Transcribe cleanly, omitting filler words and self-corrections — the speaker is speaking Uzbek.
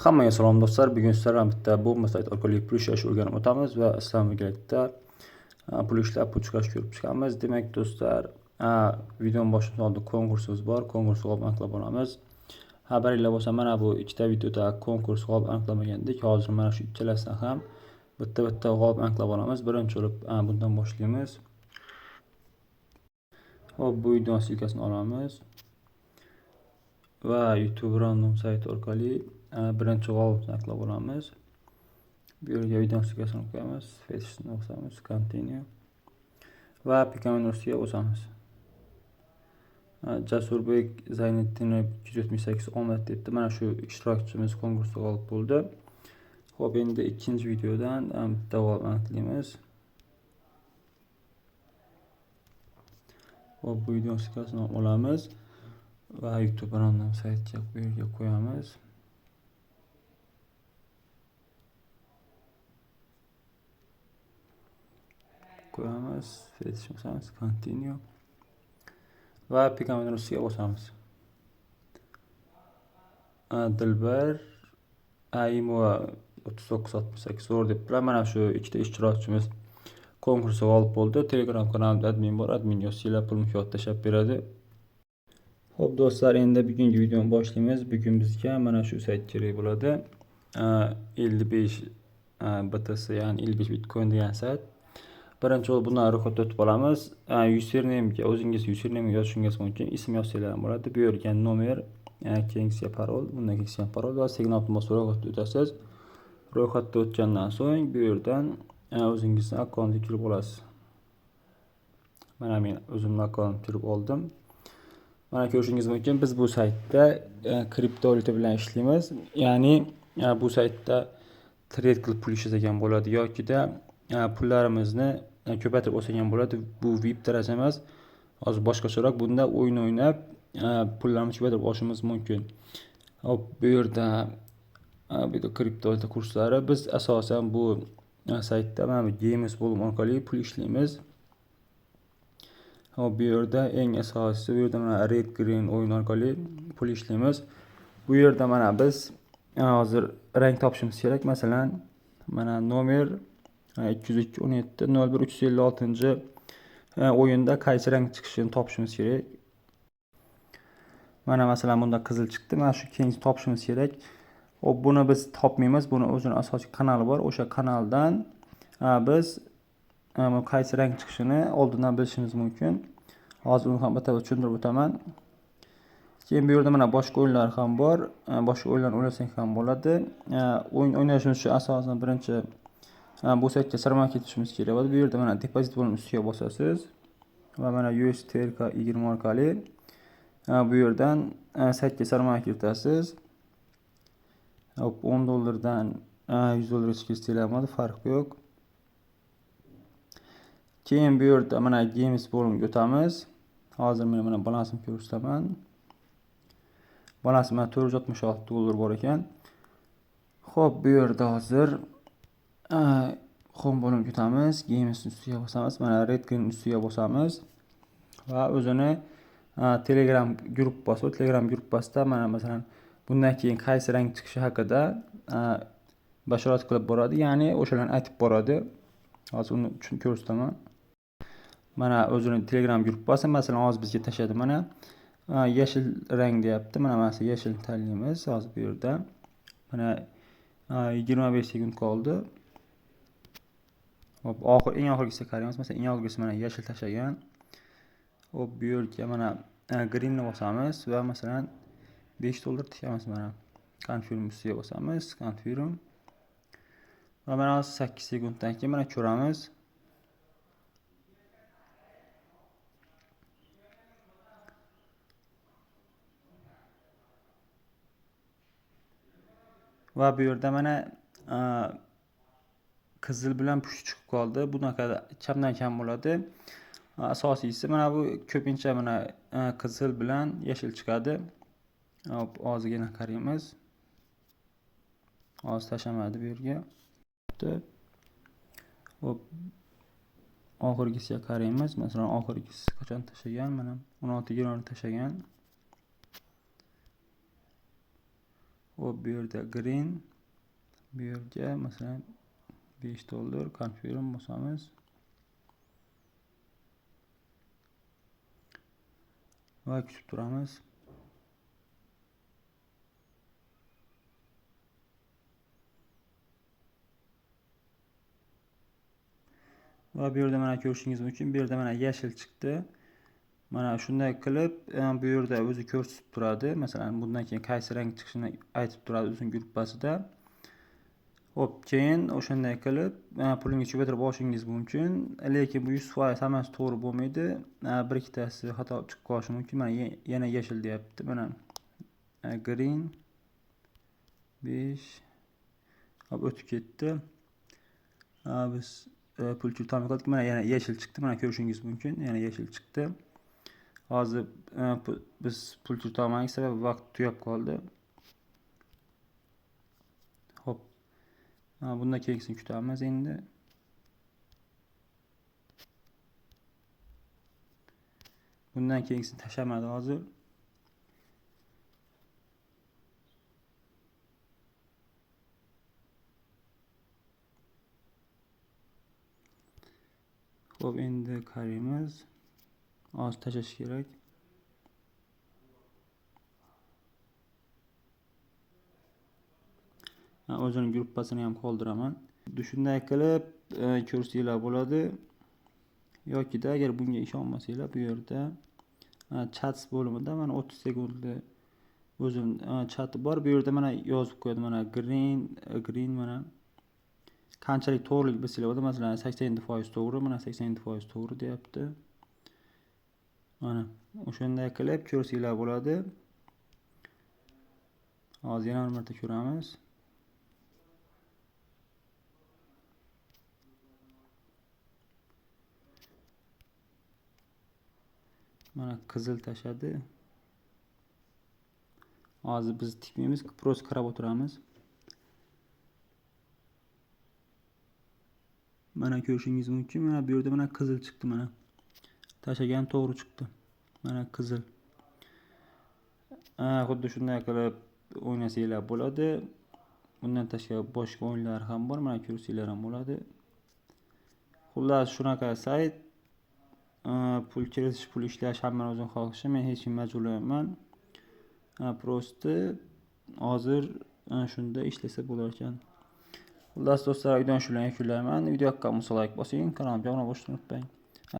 Hammaga salom do'stlar. Bugun sizlar bilan bitta bomba sayt orqali pul ishlashni o'rganib o'tamiz va islom birgalikda pul ishlab pul chiqarishni ko'rib chiqamiz. Demak do'stlar, videoni boshlashdan oldin konkursimiz bor. Konkurs g'olibini aniqlab olamiz. Xabaringlar bo'lsa, mana bu ikkita videoda konkurs g'olib aniqlamagandik. Hozir mana shu ikkalasidan ham bitta-bitta g'olib aniqlab olamiz. Birinchi bo'lib bundan boshlaymiz. Hop, bu videoning ссылкасini olamiz va YouTube random sayti orqali birinchi g'olibni aniqlab olamiz. Bu yerga videoni ссылкасini qo'yamiz, fetishni bosamiz, continue va Pikamin ustiga bosamiz. Jasurbek Zayniddinov 278 omad debdi. Mana shu ishtirokchimiz konkursda g'olib bo'ldi. Xo'p, endi ikkinchi videodan bitta g'olib aniqlaymiz. Xo'p, bu videoni ссылкасini olamiz va YouTube random saytga bu yerga qo'yamiz. Qo'yamiz, fetish bosamiz, continue va Pikamin ustiga bosamiz. Dilbar Aimova 3968 zo'r debdilar. Mana shu ikkita ishtirokchimiz konkursga g'olib bo'ldi. Telegram kanalimda admin bor. Adminga yozsanglar pul mukofoti tashlab beradi. Xo'p do'stlar, endi bugungi videoni boshlaymiz. Bugun bizga mana shu sayt kerak bo'ladi. 55 BTC, ya'ni 55 Bitcoin degan sayt. Birinchi bo'lib bundan ro'yxatdan o'tib olamiz. Username'ga o'zingiz username yozishingiz mumkin. Ism yozsanglar ham bo'ladi. Bu yerga nomer, keyingisiga parol, bundan keyingisiga ham parol va signal bosib ro'yxatdan o'tasiz. Ro'yxatdan o'tgandan so'ng bu yerdan o'zingizni akkauntga kirib olasiz. Mana men o'zimning akkauntimga kirib oldim. Mana ko'rishingiz mumkin, biz bu saytda kriptovalyuta bilan ishlaymiz. Ya'ni bu saytda trade qilib pul ishlasak ham bo'ladi yokida pullarimizni ko'paytirib olsak ham bo'ladi. Bu VIP daraja emas. Hozir boshqacharoq, bunda o'yin o'ynab pullarimizni ko'paytirib olishimiz mumkin. Hop, bu yerda kriptovalyuta kurslari. Biz asosan bu saytda mana bu Games bo'limi orqali pul ishlaymiz. Hop, bu yerda eng asosiysi, bu yerda mana Red Green o'yin orqali pul ishlaymiz. Bu yerda mana biz hozir rang topishimiz kerak. Masalan, mana nomer 202 17 01 356 o'yinda qaysi rang chiqishini topishimiz kerak. Mana masalan bunda qizil chiqdi. Mana shu keyingi topishimiz kerak. Hop, buni biz topmaymiz. Buni o'zini asosiy kanali bor. O'sha kanaldan biz qaysi rang chiqishini oldindan bilishimiz mumkin. Hozir uni ham bitta tushuntirib o'taman. Keyin bu yerda mana boshqa o'yinlar ham bor. Boshqa o'yinlarni o'ynasak ham bo'ladi. O'yin o'ynashimiz uchun asosan birinchi bu saytga sarmoya kiritishimiz kerak bo'ladi. Bu yerda mana depozit bo'limi ustiga bosasiz va mana USDTRK 20 orqali bu yerdan saytga sarmoya kiritasiz. Hop, 10 dollardan 100 dollargacha kiritsanglar bo'ladi, farqi yo'q. Keyin bu yerda mana Games bo'limiga o'tamiz. Hozir men mana balansimni ko'rsataman. Balansim mana 466 dollar bor ekan. Xo'p, bu yerda hozir Home bo'limiga o'tamiz, Games ustiga bosamiz, mana Red Green ustiga bosamiz va o'zini Telegram gruppasi, Telegram gruppasida mana masalan bundan keyin qaysi rang chiqishi haqida bashorat qilib boradi, ya'ni o'shalarni aytib boradi. Hozir uni ko'rsataman. Mana o'zini Telegram gruppasi, masalan hozir bizga tashladi mana yashil rang deyapti. Mana shu yashil tanlaymiz hozir bu yerda. Mana 25 sekund qoldi. Hop, oxir eng oxirgisiga qaraymiz. Masalan, eng oxirgisi mana yashil tashlagan. Hop, bu yerga mana greenni bosamiz va masalan 5 dollar tikamiz mana. Confirm ustiga bosamiz, confirm. Va mana 8 sekunddan keyin mana ko'ramiz. Va bu yerda mana qizil bilan pushti chiqib qoldi. Bunaqa kamdan kam bo'ladi. Asosiysi mana bu ko'pincha mana qizil bilan yashil chiqadi. Hop, ozgina qaraymiz. Hozir tashlamadi bu yerga. Hop, oxirgisiga qaraymiz. Masalan, oxirgisi qachon tashlagan? Mana 16:20 tashlagan. Hop, bu yerda green, bu yerga masalan 5 dollar confirm bosamiz. Va kutib turamiz. Va bu yerda mana ko'rishingiz mumkin, bu yerda mana yashil chiqdi. Mana shunday qilib, bu yerda o'zi ko'rsatib turadi. Masalan, bundan keyin qaysi rang chiqishini aytib turadi o'zining gruppasida. Hop, keyin o'shanday qilib, pulingizni ko'paytirib olishingiz mumkin. Lekin bu 100% hammasi to'g'ri bo'lmaydi. Bir ikkitasi xato chiqib qolishi mumkin. Mana yana yashil deyapti. Mana green 5 hop o'tib ketdi. Biz pul kirita qildik. Mana yana yashil chiqdi. Mana ko'rishingiz mumkin. Yana yashil chiqdi. Hozir biz pul kirita olmadik, sababi vaqt tugab qoldi. Hop. Bundan keyingisini kutamiz endi. Bundan keyingisini tashlamadi hozir. Xo'p, endi qaraymiz. Hozir tashlash kerak. O'zining gruppasini ham qoldiraman. Shunday qilib ko'rsanglar bo'ladi. Yokida agar bunga ishonmasanglar, bu yerda chat bo'limida mana 30 sekundli o'zim chati bor. Bu yerda mana yozib qo'yadi, mana green, green mana qanchalik to'g'rilik bilsanglar bo'ladi. Masalan, 87% to'g'ri, mana 87% to'g'ri deyapti. Mana o'shanday qilib ko'rsanglar bo'ladi. Hozir yana bir marta ko'ramiz. Mana qizil tashadi. Hozir biz tikmaymiz, prosta qarab o'tiramiz. Mana ko'rishingiz mumkin, mana bu yerda mana qizil chiqdi, mana. Tashagan to'g'ri chiqdi. Mana qizil. Xuddi shunday qilib o'ynasanglar bo'ladi. Bundan tashqari boshqa o'yinlar ham bor, mana ko'rsanglar ham bo'ladi. Xullas shunaqa sayt. Pul kiritish, pul ishlash hammani o'zini xohishi. Men hech kim majburlamayman. Prosta hozir shunda ishlasa bo'lar ekan. Xullas do'stlar, videoni shu bilan yakunlayman. Video yoqqan bo'lsa like bosing, kanalimga obuna bo'lishni unutmang.